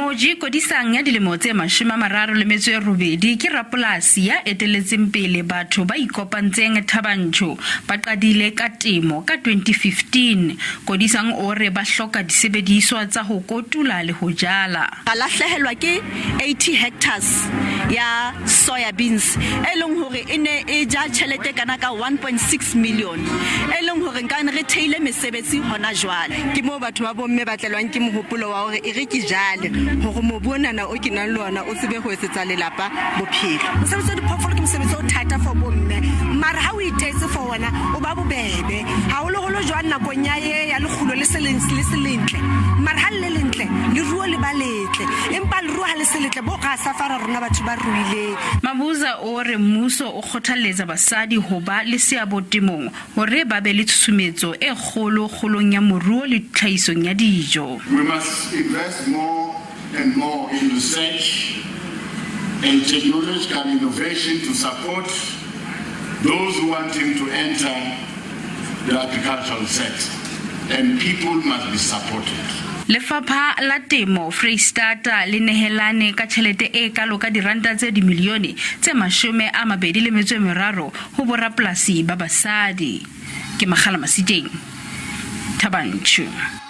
Moji Kodisang ya dilemo tse 38 ke rapolasi ya eteletseng pele batho ba ikopantseng Thabanchu. Ba qadile ka temo ka 2015. Kodisang o re ba hloka disebediswa tsa ho kotula le ho jala. Ra lahlehelwa ke 80 hectares ya soya beans e leng hore e ne e ja tjhelete e kana ka 1.6 million e leng hore nkane re theile mesebetsi hona jwale. Ke moo batho ba bomme ba tlelwang ke mohopolo wa hore e re ke jale hore mobu onana o ke nang le ona o tsebe ho etsetsa lelapa bophelo. Mosebetsi wa diphoofolo ke mosebetsi o thata for bomme, mara ha o iteetse for wona o ba bobebe, haholoholo jwang nakong ya ye ya lekgulo le se le se lentle. Mara ha le le lentle, leruo le ba letle, empa leruo ha le se letle, bo ra safara rona batho ba ruileng. Mabuza o re mmuso o kgothalletsa basadi ho ba le seabo temong hore ba be le tshusumetso e kgolo kgolong ya moruo le tlhahisong ya dijo. We must invest more and more in research and technological innovation to support those wanting to enter the agricultural sector, and people must be supported. Lefapha la Temo Freistata le nehelane ka tjhelete e kalo ka diranta tse dimilione tse 23 ho borapolasi ba basadi. Ke Makgala Masiteng, Thaba Nchu.